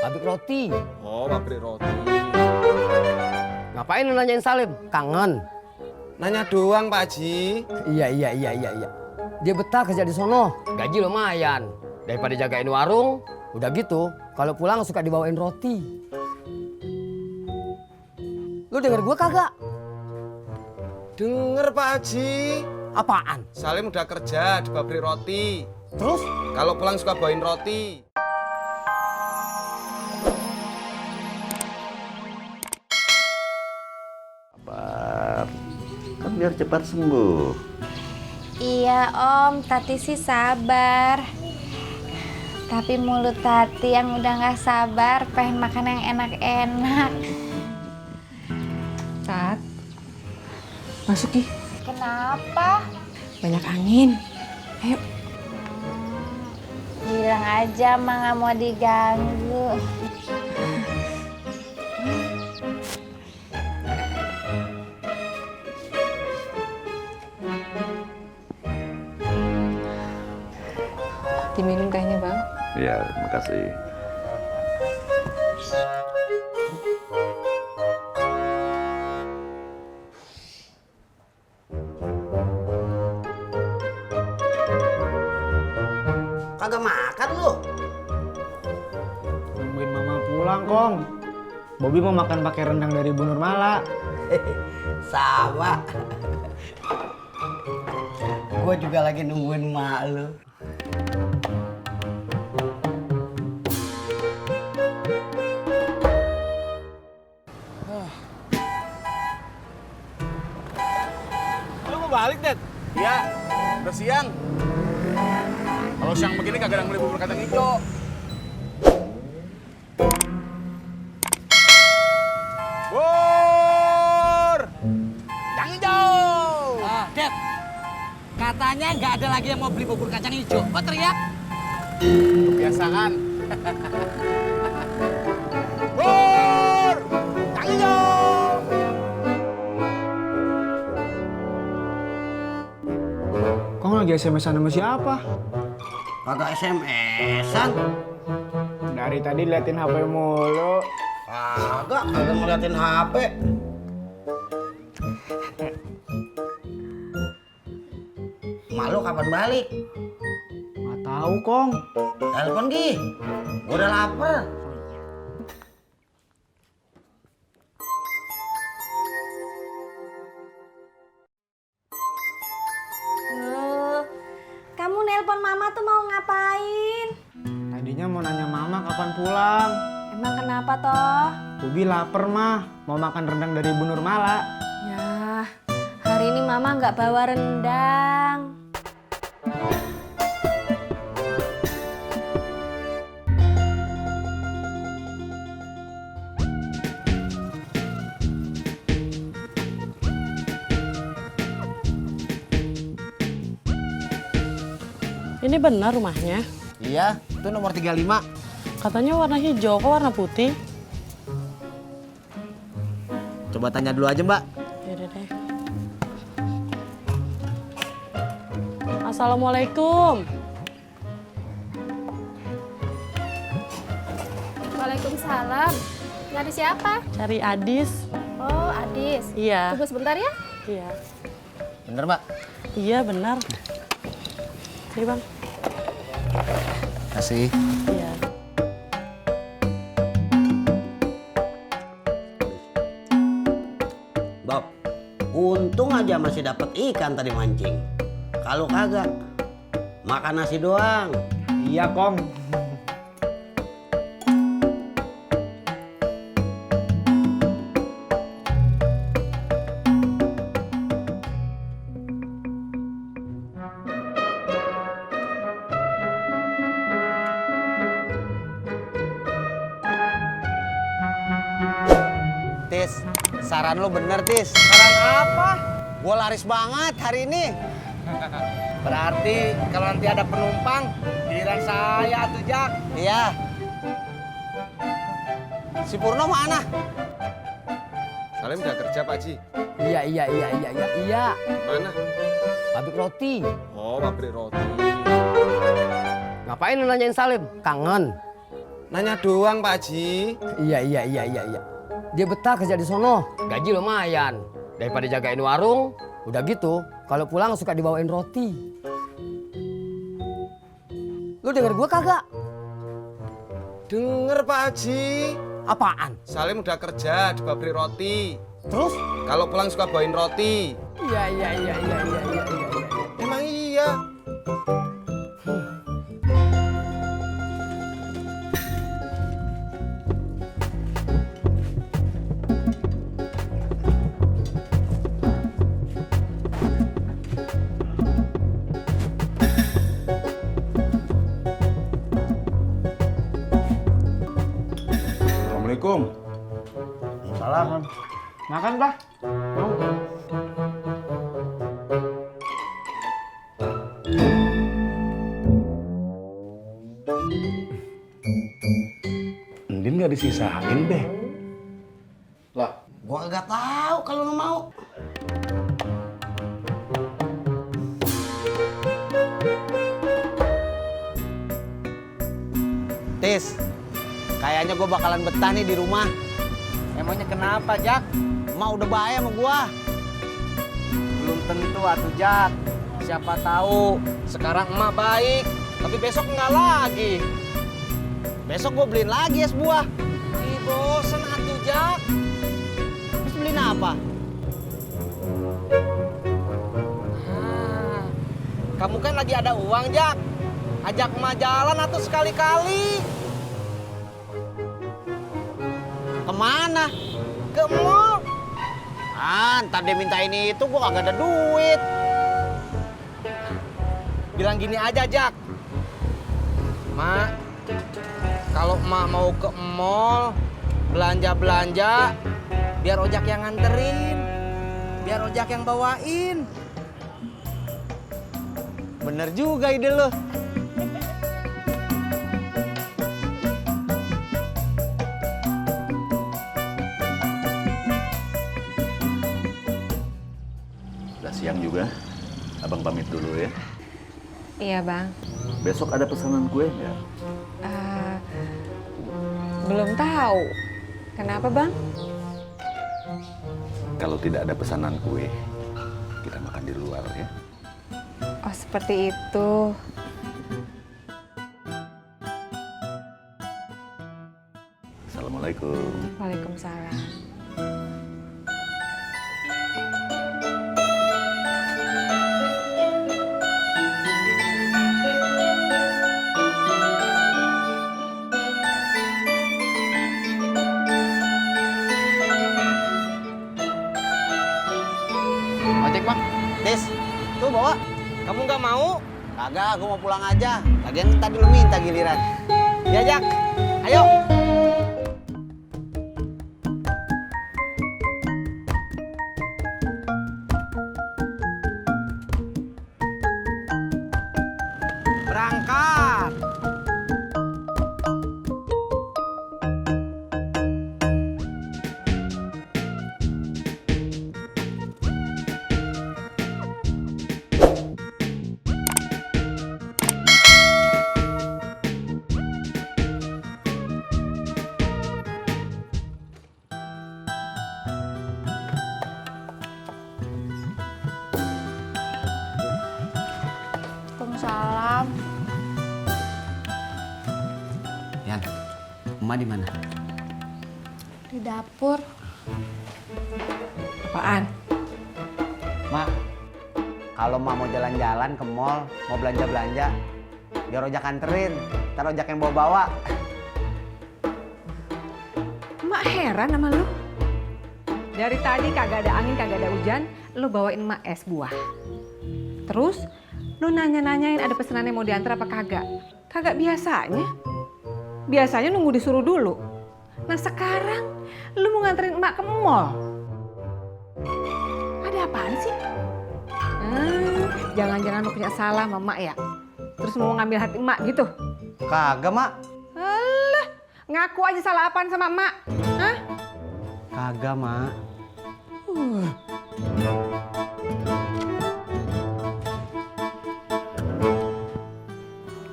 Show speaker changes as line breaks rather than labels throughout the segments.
Pabrik roti.
Oh, pabrik roti.
Ngapain lu nanyain Salim? Kangen?
Nanya doang, Pak Haji.
Iya. Dia betah kerja di sono. Gaji lumayan. Daripada jagain warung, udah gitu, kalau pulang suka dibawain roti. Lu denger gua kagak?
Denger, Pak Haji.
Apaan?
Salim udah kerja di pabrik roti.
Terus?
Kalau pulang suka bawain roti.
Sabar, kan biar cepat sembuh.
Iya Om, Tati sih sabar. Tapi mulut Tati yang udah gak sabar pengen makan yang enak-enak.
Tat, masuk Ih.
Kenapa?
Banyak angin. Ayo.
Bilang aja mah gak mau diganggu.
Diminum tehnya Bang.
Iya, makasih.
Kagak makan lu?
Nungguin mama pulang, Kong. Bobby mau makan pakai rendang dari Bu Nurmala.
Sama. Gua juga lagi nungguin mak lu.
Lu mau balik, Dad? Iya, udah siang. Kalau siang begini kagak ada yang beli bubur kacang hijau. Bur! Kacang hijau!
Dad, katanya nggak ada lagi yang mau beli bubur kacang hijau. Kok teriak?
Kebiasaan. Bur! Kacang hijau!
Kong lagi SMS-an sama siapa?
Kagak SMS-an.
Dari tadi liatin HP mulu.
Kagak ngeliatin HP. Malu kapan balik?
Nggak tahu, Kong.
Telepon Gi. Gua udah lapar.
Kamu nelpon mama tuh mau ngapain?
Tadinya mau nanya mama kapan pulang.
Emang kenapa toh?
Bobby lapar, mah. Mau makan rendang dari Bu Nurmala.
Ya, hari ini mama nggak bawa rendang.
Ini benar rumahnya?
Iya, itu nomor 35.
Katanya warna hijau, kok warna putih?
Coba tanya dulu aja, Mbak.
Yaudah deh. Assalamualaikum.
Waalaikumsalam. Nyari siapa?
Cari Adis.
Oh, Adis.
Iya.
Tunggu sebentar ya.
Iya.
Bener, Mbak.
Iya benar. Sini Bang.
Kasih.
Iya.
Bob, untung aja masih dapat ikan tadi mancing. Kalau kagak, makan nasi doang.
Iya, Kong.
Tis, saran lu bener, Tis.
Sekarang apa?
Gua laris banget hari ini.
Berarti kalau nanti ada penumpang, giliran saya tuh, Jak.
Iya. Si Purno mana?
Salim udah kerja, Pak Haji.
Iya.
Mana?
Pabrik roti.
Oh, pabrik roti.
Ngapain lu nanyain Salim? Kangen?
Nanya doang, Pak Haji.
Iya. Dia betah kerja di sono, gaji lumayan. Daripada jagain warung, udah gitu kalau pulang suka dibawain roti. Lu denger gua kagak?
Denger, Pak Haji.
Apaan?
Salim udah kerja di pabrik roti.
Terus?
Kalau pulang suka bawain roti.
Iya.
Emang iya.
Assalamualaikum.
Salam. Makan, Pak.
Ndin nggak disisain deh.
Lah, gua kagak tahu kalau lu mau. Tis, kayaknya gua bakalan betah nih di rumah. Emangnya kenapa, Jak? Emak udah baik sama gua. Belum tentu atuh, Jak. Siapa tahu sekarang emak baik, tapi besok enggak lagi. Besok gua beliin lagi es buah. Ih, bosen atuh, Jak. Terus beliin apa? Kamu kan lagi ada uang, Jak. Ajak emak jalan atuh sekali-kali. Kemana? Ke mall. Ntar dia minta ini itu, gua kagak ada duit. Bilang gini aja, Jak. Mak, kalau emak mau ke mall, belanja-belanja, biar ojak yang nganterin. Biar ojak yang bawain. Bener juga ide lo.
Udah siang juga. Abang pamit dulu ya.
Iya, Bang.
Besok ada pesanan kue nggak?
Belum tahu. Kenapa, Bang?
Kalau tidak ada pesanan kue, kita makan di luar ya.
Oh, seperti itu.
Assalamualaikum.
Waalaikumsalam.
Ojek, Bang. Des, tuh bawa. Kamu nggak mau? Kagak, aku mau pulang aja. Lagian tadi lu minta giliran. Diajak. Ayo. Berangkat.
Waalaikumsalam.
Yan, emak di mana?
Di dapur.
Apaan?
Mak, kalau Mak mau jalan-jalan ke mall, mau belanja-belanja, biar ojak anterin. Ntar ojak yang bawa-bawa.
Mak heran sama lu. Dari tadi kagak ada angin, kagak ada hujan, lu bawain emak es buah. Terus lu nanya-nanyain ada pesanannya mau diantar apa kagak. Kagak biasanya. Biasanya nunggu disuruh dulu. Nah sekarang lu mau nganterin emak ke mall. Ada apaan sih? Jangan-jangan lu punya salah sama emak ya? Terus mau ngambil hati emak gitu?
Kagak, Mak.
Alah, ngaku aja salah apaan sama emak. Hah?
Kagak, Mak.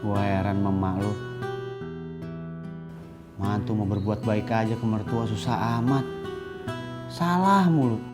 Gua heran sama emak lu. Mantu mau berbuat baik aja ke mertua susah amat. Salah mulu.